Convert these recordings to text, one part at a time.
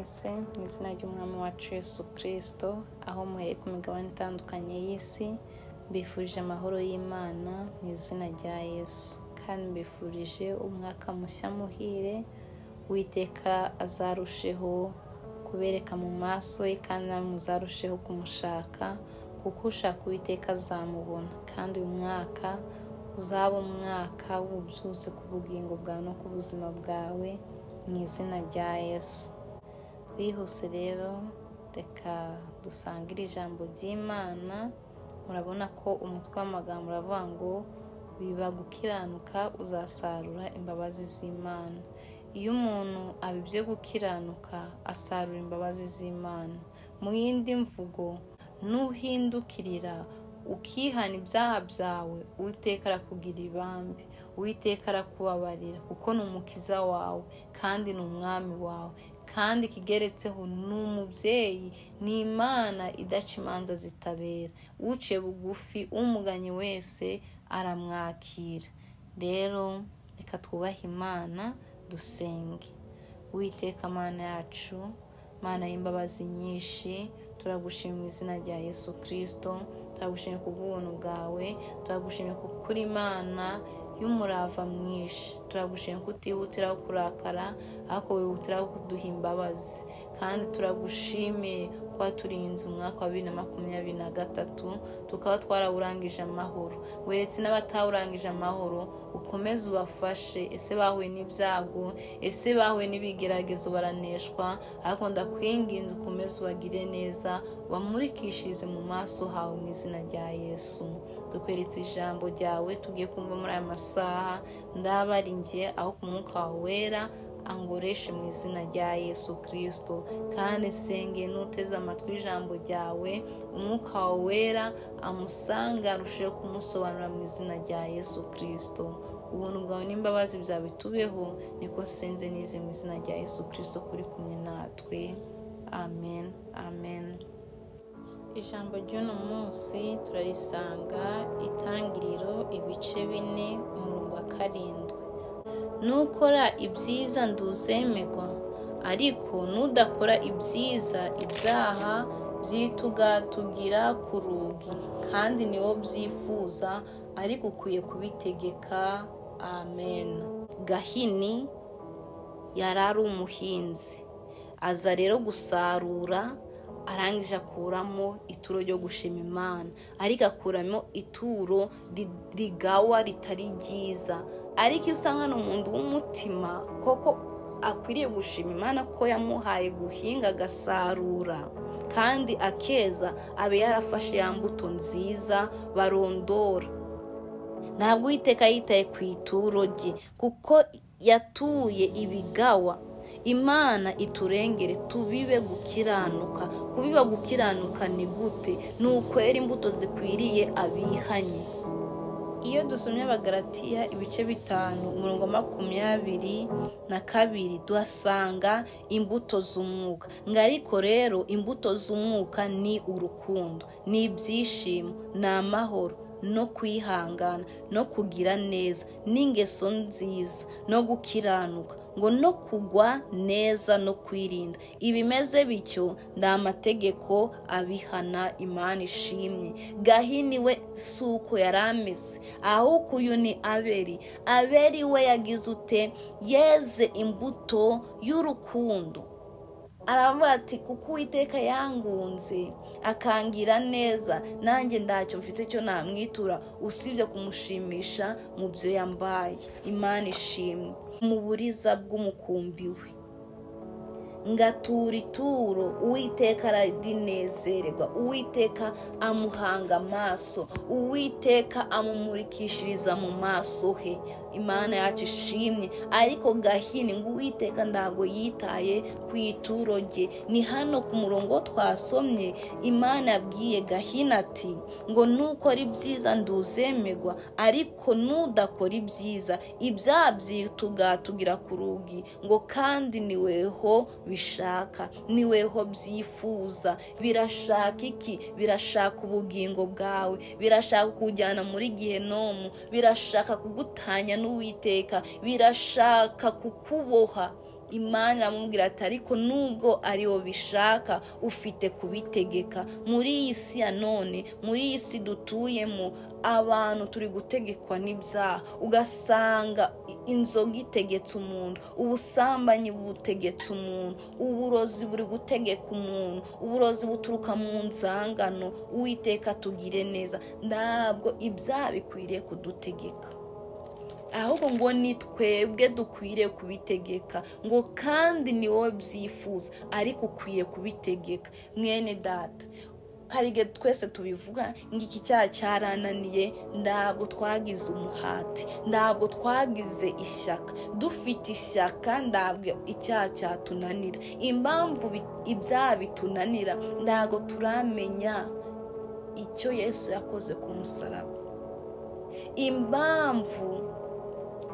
Mwese mu izina ry'Umwami wacu Yesu Kristo, aho muhereye ku migabane itandukanye y'isi, mbifurije amahoro y'Imana mu izina rya Yesu, kandi mbifurije umwaka mushya muhire. Uwiteka azarusheho kubereka mu maso ye, kandi namwe muzarusheho kumushaka, kuko ushaka Uwiteka azamubona. Kandi uyu mwaka uzaba umwaka w'ububyutse ku bugingo bwawe no ku buzima bwawe mu izina rya Yesu. Twihuse rero, reka dusangire ijambo ry'Imana. Murabona ko umutwe w'amagambo uravuga ngo biba gukiranuka uzasarura imbabazi z'Imana. Iyo umuntu abibye gukiranuka asarura imbabazi z'Imana. Mu yindi mvugo, nuhindukirira ukihana ibyaha byawe, Uwiteka arakugira ibambe, Uwiteka arakubabarira, kuko ni umukiza wawe kandi ni umwami wawe, kandi ikigeretseho ni umubyeyi, ni Imana idaca imanza zitabera. Uciye bugufi umuganye wese aramwakira. Rero reka twubahe Imana, dusenge. Uwiteka Mana yacu, Mana y'imbabazi nyinshi, turagushima mu izina rya Yesu Kristo, turagushimye kubw'ubuntu bwawe, turagushimye kuko uri Imana y'umurava mwinshi, turagushimye ko utihutiraho kurakara, ariko wihutiraho kuduha imbabazi. Kandi turagushimiye ko waturinze umwaka wa 2023, tukaba twarawurangije amahoro. Weretse n'abatawurangije amahoro, ukomeze ubafashe. Ese bahuye n'ibyago, ese bahuye n'ibigeragezo baraneshwa, ariko ndakwinginze ukomeze ubagire neza, ubamurikishirize mu maso hawe mu izina rya Yesu. Tukweretse ijambo ryawe tugiye kumva muri aya masaha, ndabaringiye aho ku mwuka wawe wera angoreshe mu izina rya Yesu Kristo. Kandi senge nuteze amatwi ijambo ryawe, umwuka wawe wera amusanga arusheho kumusobanura mu izina rya Yesu Kristo. Ubuntu bwawe n'imbabazi byawe tubeho, niko senze nize mu izina rya Yesu Kristo kuri kumwe natwe. Amen, amen. Ijambo ry'uno munsi turarisanga Itangiriro ibice 4 umurongo wa 7. Nukora ibyiza nduzemerwa, ariko nudakora ibyiza ibyaha byitugatugira ku rugi, kandi niwo byifuza, ariko ukwiye kubitegeka. Amen. Gahini yari ari umuhinzi, aza rero gusarura, arangije akuramo ituro ryo gushima Imana, ariko akuramo ituro rigawa ritari ryiza. Ariko iyo usanga ni umuntu w'umutima koko akwiriye gushima Imana ko yamuhaye guhinga agasarura kandi akeza, abe yarafashe ya mbuto nziza barondora. Ntabwo Uwiteka yitaye ku ituro rye, kuko yatuye ibigawa. Imana iturengere tubibe gukiranuka. Kubiba gukiranuka ni gute? Ni ukwera imbuto zikwiriye abihanye. Iyo dusomye Abagalatiya ibice 5 umurongo 22 tuhasanga imbuto z'umwuka. Ngo ariko rero imbuto z'umwuka ni urukundo, ni ibyishimo, ni amahoro, no kwihangana, no kugira neza, n'ingeso nziza, no gukiranuka, ngo no kugwa neza no kwirinda. Ibimeze bityo nda mategeko abihana. Imana ishimye. Gahini we suko yarameze, ahubwo uyu ni Abeli. Abeli we yagize ute? Yeze imbuto y'urukundo. Aravuga ati kuko Uwiteka yangunze akangira neza, nanjye ndacyo mfite cyo namwitura usibye kumushimisha mu byo yambaye. Imana ishimwe. Mu buriza bw'umukumbi we ngatura ituro, Uwiteka aradinezererwa, Uwiteka amuhanga amaso, Uwiteka amumurikishiriza mu maso he. Imana yacu ishimye. Ariko Gahini ngo Uwiteka ntabwo yitaye ku ituro rye. Ni hano ku murongo twasomye, Imana yabwiye Gahini ati ngo nukora ibyiza nduzemerwa, ariko nudakora ibyiza ibyaha byitugatugira ku rugi, ngo kandi niweho bishaka, niweho byifuza. Birashaka iki? Birashaka ubugingo bwawe, birashaka kujyana muri gihenomu, birashaka kugutanya n'Uwiteka, birashaka kukuboha. Imana iramubwira ati ariko nubwo ariwo bishaka ufite kubitegeka. Muri iyi si ya none, muri iyi si dutuyemo, abantu turi gutegekwa n'ibyaha. Ugasanga inzoga itegetse umuntu, ubusambanyi butegetse umuntu, uburozi buri gutegeka umuntu, uburozi buturuka mu nzangano. Uwiteka tugire neza, ntabwo ibyaha bikwiriye kudutegeka, ahubwo ngo ni twebwe dukwiriye kubitegeka, ngo kandi ni wowe byifuza ariko ukwiye kubitegeka. Mwene data, hari igihe twese tubivuga ngo iki cyaha cyarananiye, ntabwo twagize umuhati, ntabwo twagize ishyaka. Dufite ishyaka ntabwo icyaha cyatunanira. Impamvu ibyaha bitunanira, ntabwo turamenya icyo Yesu yakoze ku musaraba. Impamvu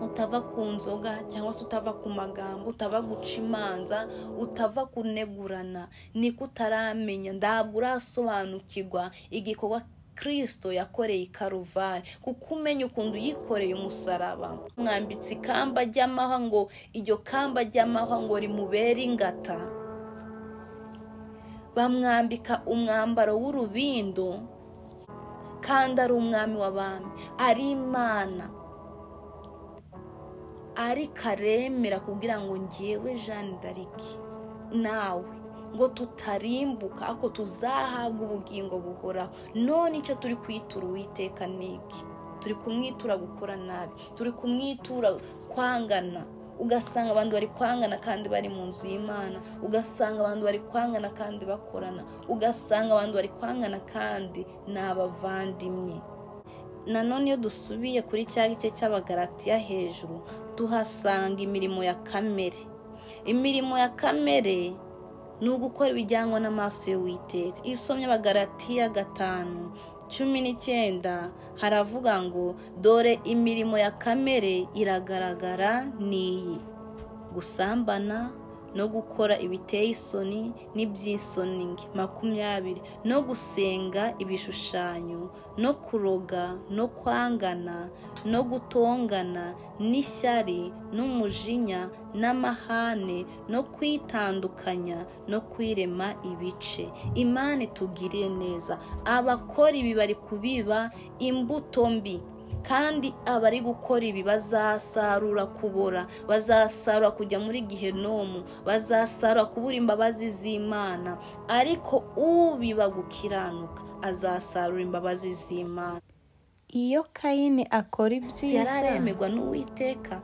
utava ku nzoga cyangwa se utava ku magambo, utava guca imanza, utava kunegurana, niko utaramenya, ntabwo urasobanukirwa igikorwa Kristo yakoreye i Karuvari. Kuko umenya ukuntu yikoreye umusaraba, mwambitse ikamba ry'amahwa, ngo iryo kamba ry'amahwa ngo rimubere ingata, bamwambika umwambaro w'urubindo, kandi ari umwami w'abami, ari Imana, ariko aremera kugira ngo ngewe Jeanne d'Arc nawe ngo tutarimbuka, ako tuzahabwa ubugingo buhoraho. None icyo turi kwitura Uwiteka niki? Turi kumwitura gukora nabi, turi kumwitura kwangana. Ugasanga abantu bari kwangana kandi bari mu nzu y'Imana, ugasanga abantu bari kwangana kandi bakorana, ugasanga abantu bari kwangana kandi ni abavandimwe. Nanone iyo dusubiye kuri cya gice cy'Abagalatiya hejuru, tuhasanga imirimo ya kamere. Imirimo ya kamere ni ugukora ibijyanwa n'amaso y'Uwiteka. Iyo usomye Abagalatiya 5:19 haravuga ngo dore imirimo ya kamere iragaragara niyi: gusambana no gukora ibiteye isoni n'iby'isoni 20, no gusenga ibishushanyo, no kuroga, no kwangana, no gutongana, n'ishyari, n'umujinya, n'amahane, no kwitandukanya, no kwirema ibice. Imana itugirire neza. Abakora ibi bari kubiba imbuto mbi, kandi abari gukora ibi bazasarura kubora, bazasarura kujya muri gihenomu, bazasarura kubura imbabazi z'Imana. Ariko ubiba gukiranuka azasarura imbabazi z'Imana. Iyo Kayini akora ibyiza, yararemerwa n'Uwiteka.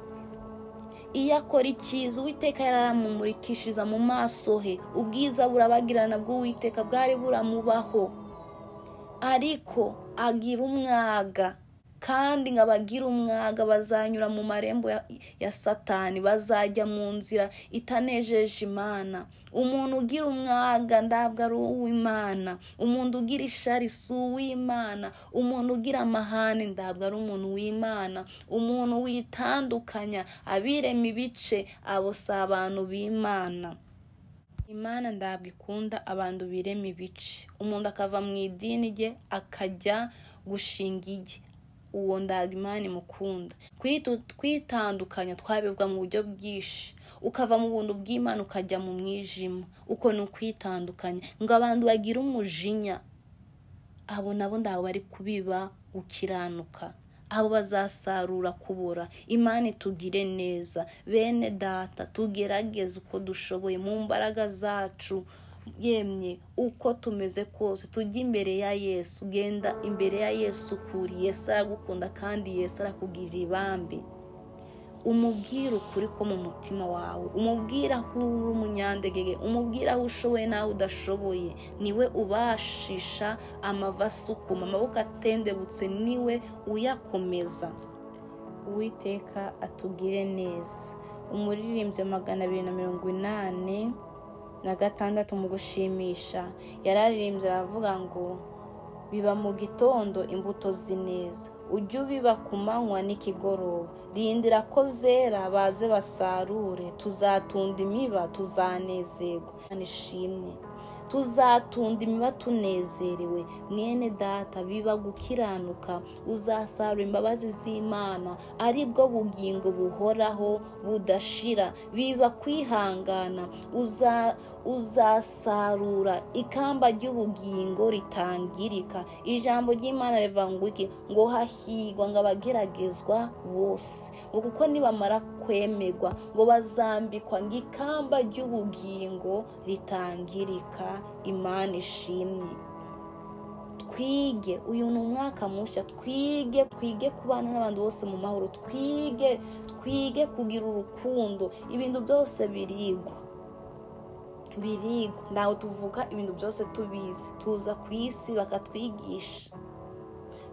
Iyo akora icyiza, Uwiteka yaramumurikishiriza mu maso he, ubwiza burabagirana bw'Uwiteka bwari buramubaho. Ariko agira umwaga, kandi ngo abagira umwaga bazanyura mu marembo ya Satani, bazajya mu nzira itanejeje Imana. Umuntu ugira umwaga ntabwo ari uw'Imana, umuntu ugira ishari si uw'Imana, umuntu ugira amahane ntabwo ari umuntu w'Imana, umuntu witandukanya abirema ibice, abo si abantu b'Imana. Imana ntabwo ikunda abantu birema ibice. Umuntu akava mu idini rye akajya gushinga ijye, uwo ndaga Imana imukunda. Kwitandukanya twabibwa mu buryo bwinshi, ukava mu buntu bw'Imana ukajya mu mwijima, uko ni ukwitandukanya. Ngo abantu bagira umujinya, abo nabo ndabo bari kubiba gukiranuka, abo bazasarura kubora. Imana itugire neza. Bene data, tugerageze uko dushoboye mu mbaraga zacu, yemye uko tumeze kose, tujye imbere ya Yesu. Genda imbere ya Yesu kuri Yesu aragukunda kandi Yesu arakugirira ibambe. Umubwire ukuri ko mu mutima wawe, umubwire aho uri umunyandegege, umubwire aho ushoboye n'aho udashoboye. Niwe ubashisha amava asukuma, amaboko atendebutse niwe uyakomeza. Uwiteka atugire neza. Umuririmbyi 286 mu gushimisha yararirimbye aravuga ngo biba mu gitondo imbuto zineza, ujye ubiba ku manywa n'ikigoroba, rindira ko zera baze basarure, tuzatunda imiba tuzanezerwa. Nishimye. tuzatunda imiba tunezerewe. Mwene data, biba gukiranuka, uzasarura imbabazi z'Imana, aribwo bugingo buhoraho budashira. Biba kwihangana, uzasarura ikamba ry'ubugingo ritangirika. Ijambo ry'Imana rivuga ngo iki? Ngo hahigwa ngo abageragezwa bose, ngo kuko nibamara kwemerwa ngo bazambikwa ngo ikamba ry'ubugingo ritangirika. Imana ishimye. Twige, uyu ni umwaka mushya, twige kubana n'abandi bose mu mahoro, twige kugira urukundo. Ibintu byose birigwa, ntawe tuvuga ibintu byose tubizi. Tuza ku isi bakatwigisha,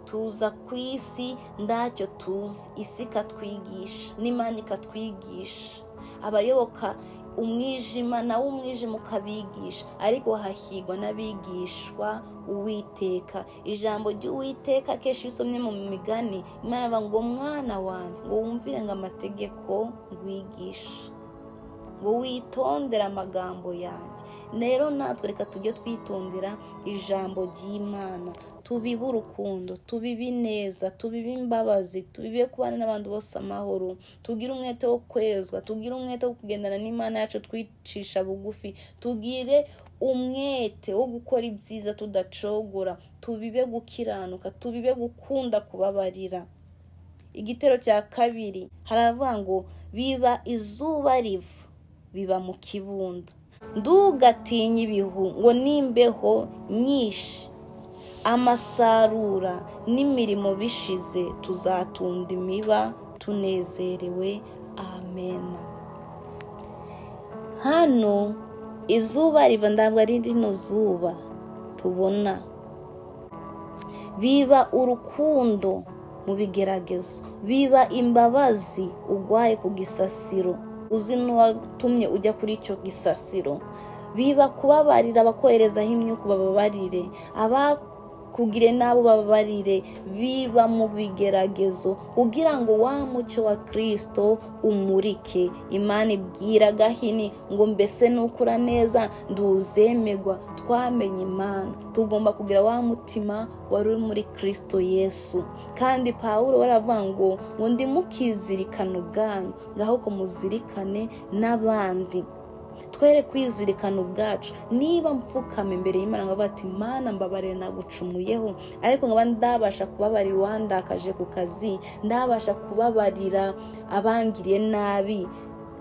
tuza ku isi ndacyo tuzi, isi ikatwigisha n'Imana ikatwigisha. Abayoboka umwijima nawe umwijima ukabigisha, ariko hahigwa n'abigishwa Uwiteka. Ijambo ry'Uwiteka kenshi iyo usomye mu migani, Imana ivuga ngo mwana wanjye, ngo wumvire ngo amategeko ngwigisha, ngo witondere amagambo yanjye. Rero natwe reka tujye twitondera ijambo ry'Imana, tubibe urukundo, tubibe ineza, tubibe imbabazi, tubibe kubana n'abandi bose amahoro, tugire umwete wo kwezwa, tugire umwete wo kugendana n'Imana yacu twicisha bugufi, tugire umwete wo gukora ibyiza tudacogora, tubibe gukiranuka, tubibe gukunda kubabarira. Igitero cya kabiri haravuga ngo biba izuba riva, biba mu kibunda, ndugatinye ibihu ngo nimbeho nyinshi, amasarura n'imirimo bishize, tuzatunda imiba tunezerewe. Amen. Hano izuba riva ntabwo ari rino zuba tubona. Biba urukundo mu bigeragezo, biba imbabazi ugwaye ku gisasiro, uzi n'uwatumye ujya kuri icyo gisasiro. Biba kubabarira abakoherezaho imyuka bababarire, abakugire nabo bababarire. Biba mu bigeragezo kugira ngo wa mucyo wa Kristo umurike. Imana ibwira Gahini ngo mbese nukura neza nduzemegwa. Twamenye Imana, tugomba kugira wa mutima wari uri muri Kristo Yesu. Kandi Pawulo baravuga ngo ndimukizirikana ubwanyu, ngaho ko muzirikane n'abandi. Twere kwizirikana ubwacu. Niba mfukama imbere y'Imana ngo bati Mana mbabarira nagucumuyeho, ariko nkaba ndabasha kubabarira uwandakaje ku kazi, ndabasha kubabarira abangiriye nabi,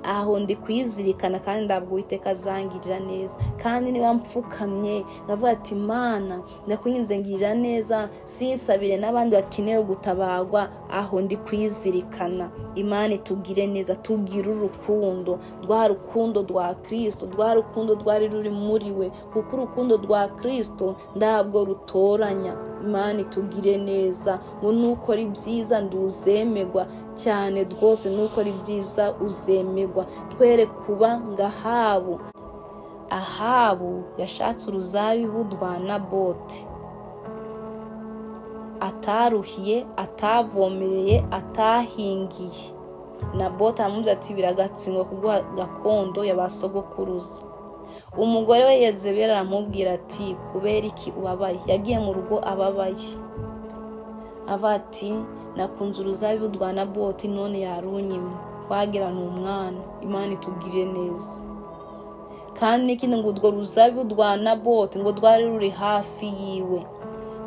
aho ndi kwizirikana kandi ndabwo Uwiteka azangirira neza. Kandi niba mfukamye ndavuga ati Mana ndakwinginze ngirira neza, sinsabire n'abandi bakeneye gutabagwa, aho ndi kwizirikana. Imana itugire neza, tugire urukundo, rwa rukundo rwa Kristo, rwa rukundo rwari ruri muri we, kuko urukundo rwa Kristo ndabwo rutoranya. Imana itugire neza, ngo nukora ibyiza nduzemegwa cyane rwose, nukora ibyiza uzemegwa. Twere kuba nga Ahabu. Ahabu yashatse uruzabibu rwa Naboti, ataruhiye, atavomereye, atahingiye. Naboti aramubwira ati biragatsindwa kuguha gakondo ya ba sogokuruza. Umugore we Yezebeli aramubwira ati kubera iki ubabaye? Yagiye mu rugo ababaye, ava ati nakunze uruzabibu rwa Naboti none yarunyimye, wagira ni umwana. Imana itugire neza. Kandi n'ikindi ngo urwo ruzabibu rwa Naboti ngo rwari ruri hafi yiwe.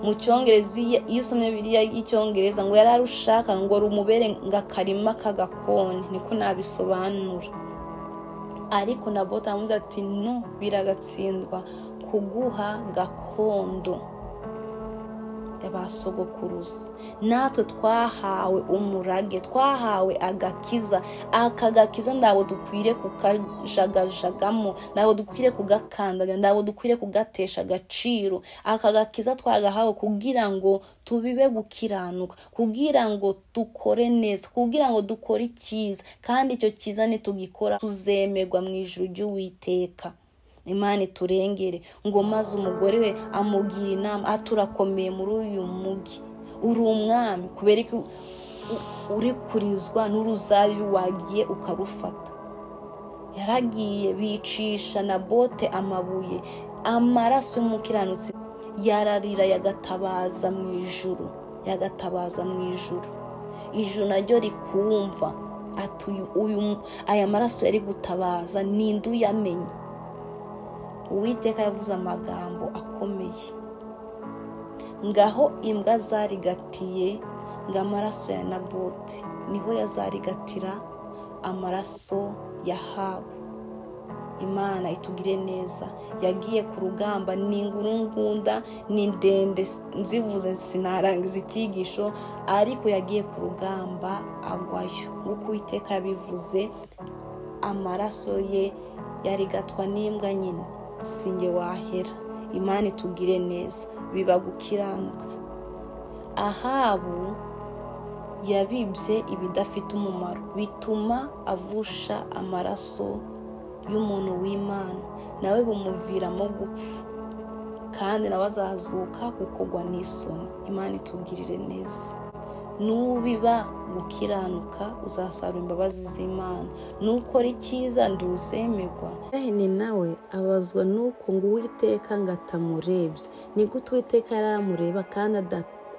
Mu cyongereza iyo usomye Bibiliya y'icyongereza ngo yararushaka ngo rumubere ngo akarima k'agakoni, niko nabisobanura. Ariko Naboti aramubwira ati no, biragatsindwa kuguha gakondo y'abasogokuruza. Natwe twahawe umurage, twahawe agakiza. Aka gakiza ntabwo dukwiriye kukajagajagamo, ntabwo dukwiriye kugakandagira, ntabwo dukwiriye kugatesha agaciro. Aka gakiza twagahawe kugira ngo tubibe gukiranuka, kugira ngo dukore neza, kugira ngo dukore icyiza, kandi icyo cyiza nitugikora tuzemerwa mu ijuru ry'Uwiteka. Imana iturengere. Ngo maze umugore we amugira inama, aturakomeye muri uyu mugi, uri umwami, kubera ko uri kurizwa n'uruzabibu wagiye ukarufata. Yaragiye bicisha Nabote amabuye, Amaraso y'umukiranutsi yararira yagatabaza mu ijuru, yagatabaza mu ijuru, ijuru naryo rikumva ati uyu aya maraso yari gutabaza ninde uyamenye? Uwiteka yavuze amagambo akomeye, ngaho imbwa zarigatiye ngo amaraso ya Naboti niho yazarigatira amaraso yahawe. Imana itugire neza. Yagiye ku rugamba, ni ingurungunda, ni ndende, nzivuze sinarangiza icyigisho, ariko yagiye ku rugamba agwayo. Nk'uko Uwiteka yabivuze, amaraso ye yarigatwa n'imbwa nyine, sinjye wahera. Imana itugire neza, biba gukiranuka. Ahabu yabibye ibidafite umumaro, bituma avusha amaraso y'umuntu w'Imana, nawe bumuviramo gupfa, kandi nawe azazuka gukogwa n'isoni. Imana itugirire neza. Nubiba gukiranuka uzasarura imbabazi z'Imana, nukora icyiza nduzemerwa. Gahini nawe abazwa nuko ngo Uwiteka ngo atamurebye. Ni gute Uwiteka yaramureba kandi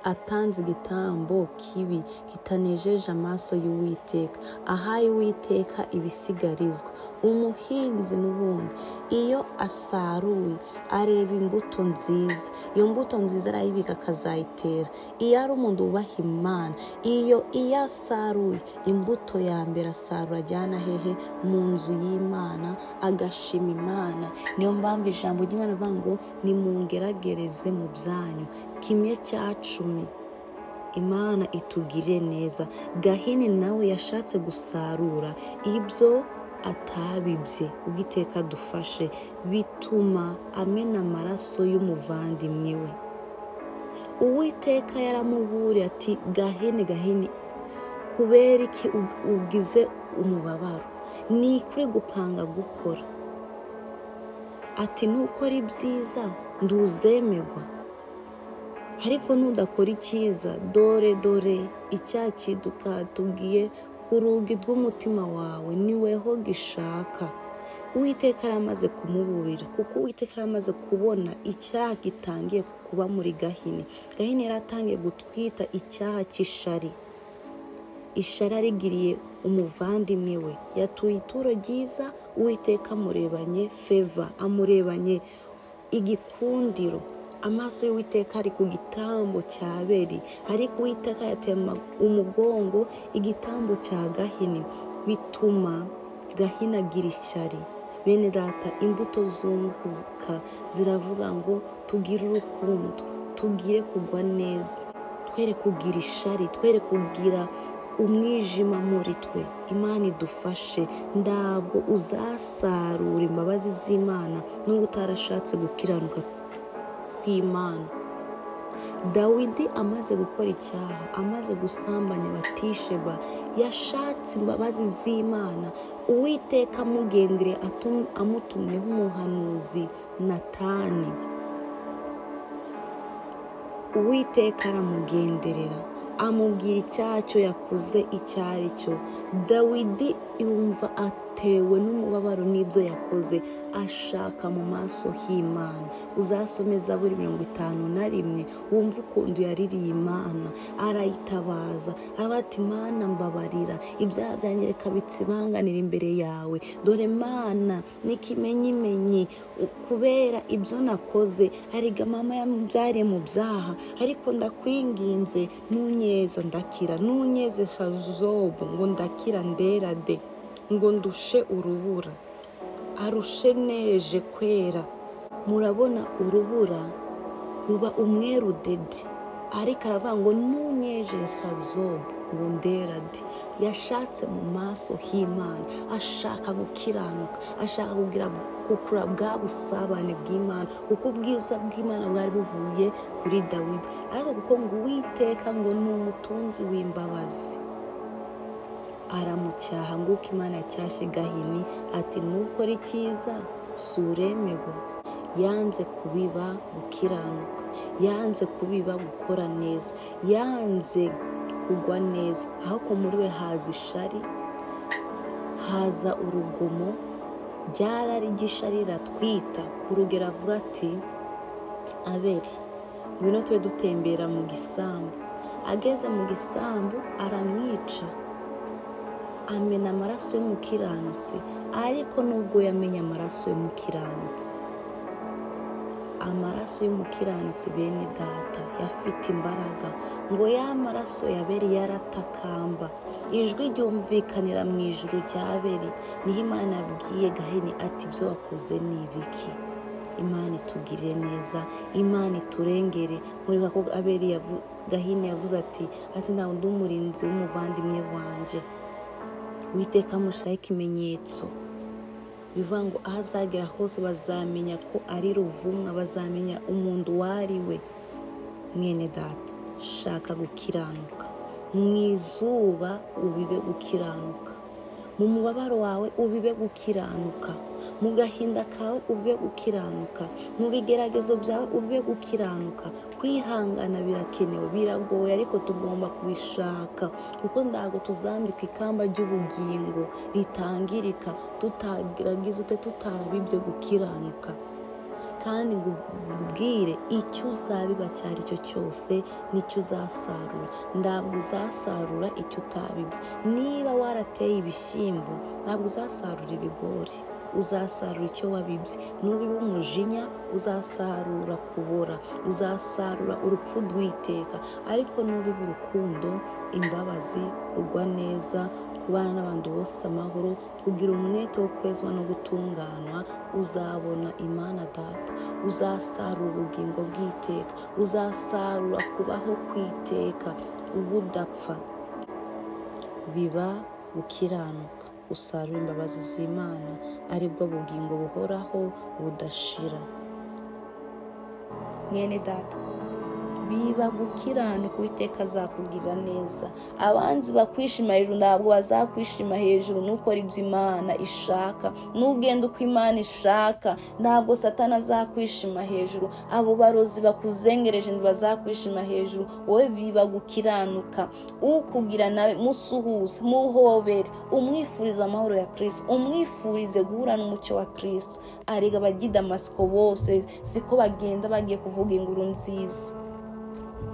atanze igitambo kibi kitanejeje amaso y'Uwiteka, ahaye Uwiteka ibisigarizwa? Umuhinzi n'ubundi iyo asaruye areba imbuto nziza, iyo mbuto nziza arayibika akazayitera. Iyo ari umuntu wubaha Imana, iyo asaruye imbuto ya mbere asarura ajyana hehe? Mu nzu y'Imana, agashima Imana. Niyo mpamvu ijambo ry'Imana rivuga ngo nimungeragereze mu byanyu kimwe cya 10. Imana itugire neza. Gahini nawe yashatse gusarura ibyo atabibye, Uwiteka dufashe, bituma amena amaraso y'umuvandimwe we. Uwiteka yaramuburiye ati Gahini, Gahini, kubera iki ugize umubabaro? Ni kuri gupanga gukora. Ati nukora ibyiza nduzemerwa, ariko nudakora icyiza, dore dore icyaha kiduka tubwiye ku rugi rw'umutima wawe, niweho gishaka. Uwiteka yaramaze kumuburira, kuko Uwiteka yaramaze kubona icyaha gitangiye kuba muri Gahini. Gahini yaratangiye gutwita icyaha cy'ishari. Ishari arigiriye umuvandimwe we, yatuye ituro ryiza, Uwiteka amurebanye feva, amurebanye igikundiro. Amaso y'Uwiteka ari ku gitambo cya Abeli, ariko Uwiteka yateye umugongo igitambo cya Gahini, bituma Gahini agira ishyari. Bene data, imbuto z'umwuka ziravuga ngo tugire urukundo, tugire kugwa neza, twere kugira ishari, twere kugira umwijima muri twe. Imana idufashe. Ntabwo uzasarura imbabazi z'Imana n'ubwo utarashatse gukiranuka kw'Imana. Dawidi amaze gukora icyaha, amaze gusambanya Batisheba, yashatse imbabazi z'Imana. Uwiteka amugendere amutumyeho umuhanuzi Natani. Uwiteka aramugenderera, amubwira icyaha cyo yakoze icyo ari cyo. Dawidi yumva atewe n'umubabaro n'ibyo yakoze, ashaka mu maso h'Imana. Uzasome Zaburi 51 wumve ukuntu yaririye Imana, arayitabaza ati Mana mbabarira, ibyaha byanjye reka bitsibanganira imbere yawe, dore Mana n'ikimenyimenyi kubera ibyo nakoze, arega mama yambyariye mu byaha, ariko ndakwinginze nunyeza ndakira, nunyezesha zobo ngo ndakira ndera de, ngo ndushe urubura, arushe neje kwera. Murabona urubura ruba umweru dede, ariko aravuga ngo nunyejesha zobo ngo ndera de. Yashatse mu maso h'Imana, ashaka gukiranuka, ashaka kugira gukura bwa busabane bw'Imana, kuko ubwiza bw'Imana bwari buvuye kuri Dawidi. Ariko kuko ngo Uwiteka ngo ni umutunzi w'imbabazi, aramucyaha nguko Imana yacyashye Gahini ati nukora icyiza suremerwa. Yanze kubiba gukiranuka, yanze kubiba gukora neza, yanze kugwa neza, ahubwo muri we haza ishari, haza urugomo, Ryararigisha riratwita ku rugero avuga ati Abeli ngwino tube dutembera mu gisambu. Ageze mu gisambu aramwica, amena amaraso y'umukiranutsi. Ariko nubwo yamenye amaraso y'umukiranutsi, amaraso y'umukiranutsi bene data yafite imbaraga. Ngo ya maraso ya Abeli yaratakamba, ijwi ryumvikanira mu ijuru rya Abeli. Niho Imana yabwiye Gahini ati ibyo wakoze ni ibiki? Imana itugirire neza, Imana iturengere. Muribuka ko Abeli Gahini yavuze ati nta wundi umurinzi w'umuvandimwe wanjye. Uwiteka amushyiraho ikimenyetso, bivuga ngo aho azagera hose bazamenya ko ari ruvumwa, bazamenya umuntu uwo ari we. Mwene data, shaka gukiranuka mu izuba, ubibe gukiranuka mu mubabaro wawe, ubibe gukiranuka mu gahinda kawe, ubibe gukiranuka mu bigeragezo byawe, ubibe gukiranuka. Kwihangana birakenewe, biragoye, ariko tugomba kubishaka, kuko ntabwo tuzambika ikamba ry'ubugingo ritangirika tutagerageje tutarabibye gukiranuka. Kandi ngubwire icyo uzabiba icyo ari cyo cyose nicyo uzasarura. Ntabwo uzasarura icyo utabibye. Niba warateye ibishyimbo ntabwo uzasarura ibigori, uzasarura icyo wabibye. Nubiba umujinya uzasarura kubora, uzasarura urupfu rw'iteka. Ariko nubiba urukundo, imbabazi, kugwa neza, kubana n'abantu bose amahoro, kugira umwete wo kwezwa no gutunganwa, uzabona Imana data, uzasarura ubugingo bw'iteka, uzasarura kubaho kw'iteka ubudapfa. Biba gukiranuka, usarura imbabazi z'Imana, aribwo bugingo buhoraho budashira. Mwene data, biba gukiranuka, Uwiteka azakugirira neza. Abanzi bakwishima hejuru ntabwo bazakwishima hejuru nukora ibyo Imana ishaka, nugenda uko Imana ishaka ntabwo Satani azakwishima hejuru. Abo barozi bakuzengereje ntibazakwishima hejuru. Wowe biba gukiranuka, ukugira nawe musuhuze, muhobere, umwifurize amahoro ya Kristo, umwifurize guhura n'umucyo wa Kristo. Arega abajya i Damasiko bose siko bagenda bagiye kuvuga inkuru nziza.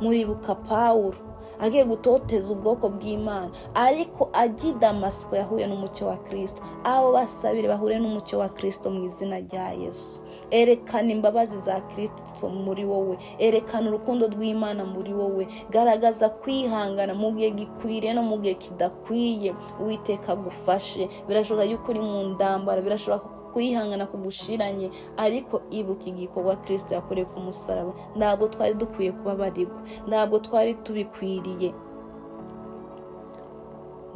Muribuka Pawulo agiye gutoteza ubwoko bw'Imana, ariko ajya i Damasiko yahuye n'umucyo wa Kristo. Abo basabire bahure n'umucyo wa Kristo mu izina rya Yesu. Erekana imbabazi za Kristo muri wowe, erekana urukundo rw'Imana muri wowe, garagaza kwihangana mu gihe gikwiriye no mu gihe kidakwiye. Uwiteka agufashe. Birashoboka yuko uri mu ndambara, birashoboka kwihangana kugushiranye, ariko ibuka igikorwa Kristo yakoreye ku musaraba. Ntabwo twari dukwiye kubabarirwa, ntabwo twari tubikwiriye,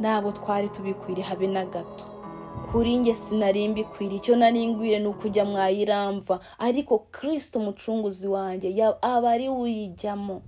ntabwo twari tubikwiriye habe na gato. Kuri njye sinari mbikwiriye, icyo nari ngwiriye ni ukujya mwayiramva, ariko Kristo umucunguzi wanjye aba ari uyijyamo.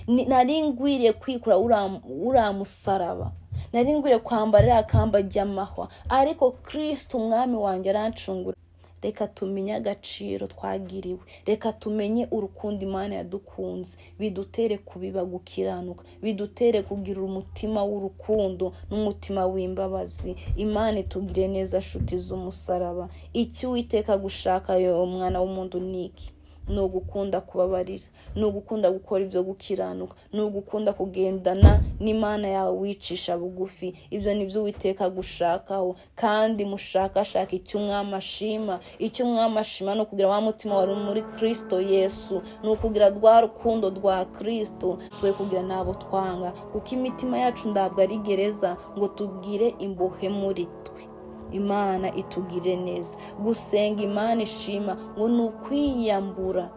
Nari ngwiriye kwikura uriya musaraba, nari ngwiriye kwambara iriya kamba ry'amahwa, ariko Kristo umwami wanjye arancungura. Reka tumenye agaciro twagiriwe, reka tumenye urukundo Imana yadukunze, bidutere kubiba gukiranuka, bidutere kugira umutima w'urukundo n'umutima w'imbabazi. Imana itugire neza nshuti z'umusaraba. Icyo Uwiteka gushaka yo mwana w'umuntu ni iki? Ni ugukunda kubabarira, ni ugukunda gukora ibyo gukiranuka, ni ugukunda kugendana n'Imana yawe wicisha bugufi. Ibyo ni byo Uwiteka gushakaho. Kandi mushakashaka icyo umwami ashima. Icyo umwami ashima ni ukugira wa mutima wari muri Kristo Yesu, ni ukugira rwa rukundo rwa Kristo, twe kugira n'abo twanga, kuko imitima yacu ntabwo ari gereza ngo tugire imbohe muri twe. Imana itugire neza. Gusenga Imana ishima ngo ni ukwiyambura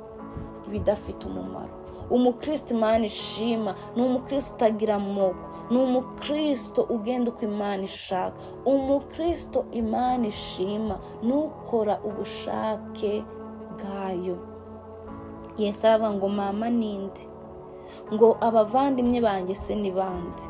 ibidafite umumaro. Umukristo Imana ishima ni umukristo utagira amoko, ni umukristo ugenda uko Imana ishaka. Umukristo Imana ishima ni ukora ubushake bwayo. Yesu aravuga ngo mama ninde? Ngo abavandimwe banjye se ni bande?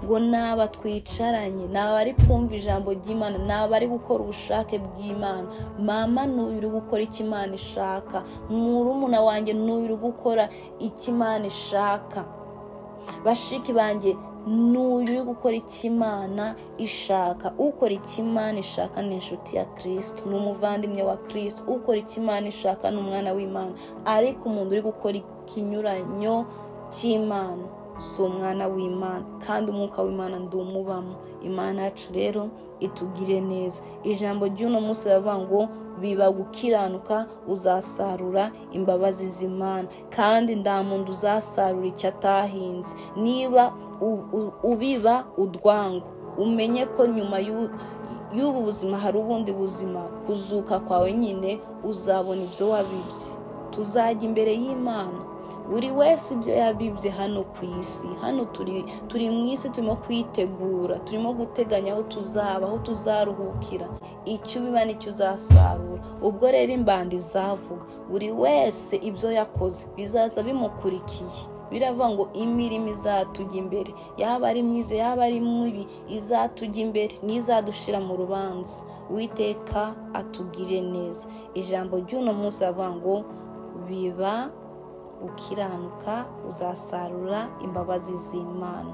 Ngo naba twicaranye, naba ari kumva ijambo ry'Imana, naba ari gukora ubushake bw'Imana. Mama n'uyu uri gukora icyo Imana ishaka, murumuna wanjye n'uyu uri gukora icyo Imana ishaka. Bashiki banjye, n'uyu uri gukora icyo Imana ishaka. Ukora icyo Imana ishaka ni inshuti ya Kristo, ni umuvandimwe wa Kristo. Ukora icyo Imana ishaka ni umwana w'Imana. Ariko umuntu uri gukora ikinyuranyo cy'Imana si umwana w'Imana, kandi umwuka w'Imana ndumubamo. Imana yacu rero itugire neza. Ijambo ry'uno munsi riravuga ngo biba gukiranuka uzasarura imbabazi z'Imana, kandi nta muntu uzasarura icyo atahinze. Niba ubiba udwango, umenye ko nyuma y'ubu buzima hari ubundi buzima. Kuzuka kwawe nyine uzabona ibyo wabibye. Tuzajya imbere y'Imana, buri wese ibyo yabibye hano ku isi. Hano turi mu isi, turimo kwitegura, turimo guteganya aho tuzaba, aho tuzaruhukira. Icyo ubiba nicyo uzasarura. Ubwo rero imbanda izavuga, buri wese ibyo yakoze bizaza bimukurikiye. Biravuga ngo imirimo izatujya imbere, yaba ari myiza yaba ari mibi, izatujya imbere, ntizadushira mu rubanza. Uwiteka atugire neza. Ijambo ry'uno munsi avuga ngo biba gukiranuka uzasarura imbabazi z'Imana.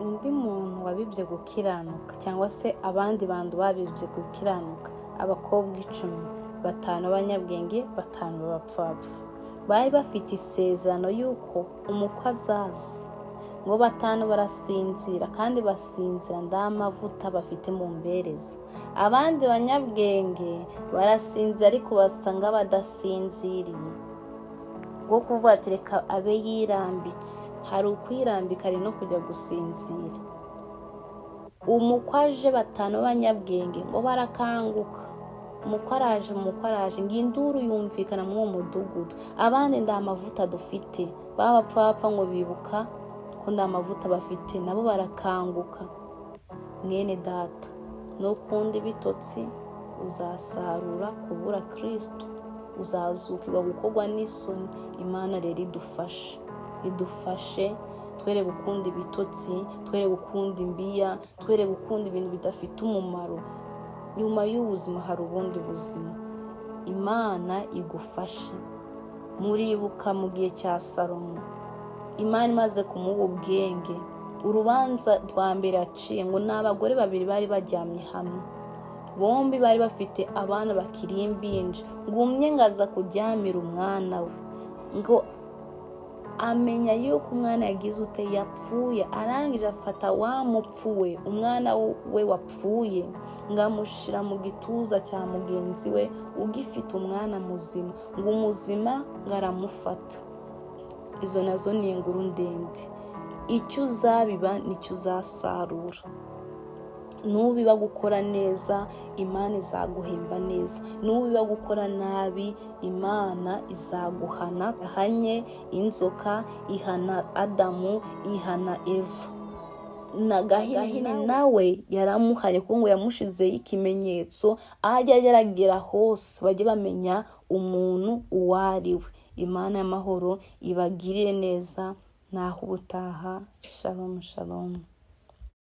Undi muntu wabibye gukiranuka, cyangwa se abandi bantu babibye gukiranuka, abakobwa 10, 5 b'abanyabwenge, 5 b'abapfapfa, bari bafite isezerano y'uko umukwe azaza. Ngo 5 barasinzira, kandi basinzira nda mavuta bafite mu mberezo. Abandi banyabwenge barasinzira ariko basanga badasinziriye. Ngo kuvuga ati reka abe yirambitse. Hari ukwirambika, ari no kujya gusinzira. Umukwe aje, 5 b'abanyabwenge ngo barakanguka. Umukwe araje, ngo induru yumvikana muri uwo mudugudu. Abandi nda mavuta dufite, b'abapfapfa ngo bibuka ko nda mavuta bafite, nabo barakanguka. Mwene data, nukunda ibitotsi uzasarura kubura Kristo, uzazukirwa gukorwa n'isoni. Imana rero idufashe twere gukunda ibitotsi, twere gukunda imbiya, twere gukunda ibintu bidafite umumaro. Nyuma y'ubuzima hari ubundi buzima. Imana igufashe. Muribuka mu gihe cya Salomo, Imana imaze kumuha ubwenge, urubanza rwa mbere yaciye ngo ni abagore babiri bari baryamye hamwe, bombi bari bafite abana bakiri imbinja. Ngo umwe ngaza kuryamira umwana we, ngo amenya yuko umwana yagize ute, yapfuye. Arangije afata wa mupfuwe, umwana we wapfuye, ngo amushyira mu gituza cya mugenzi we ugifite umwana muzima, ngo umuzima ngo aramufata. Izo nazo ni inkuru ndende. Icyo uzabiba nicyo uzasarura. Nubiba gukora neza, Imana izaguhemba neza. Nubiba gukora nabi, Imana izaguhana. Ihanye inzoka, ihana Adamu, ihana Eva. Na Gahini nawe yaramuhaye, kuko ngo yamushizeho ikimenyetso, ajya ageragera hose bajye bamenya umuntu uwo ari we. Imana y'amahoro ibagirire neza. Naho ubutaha. Shalom shalom.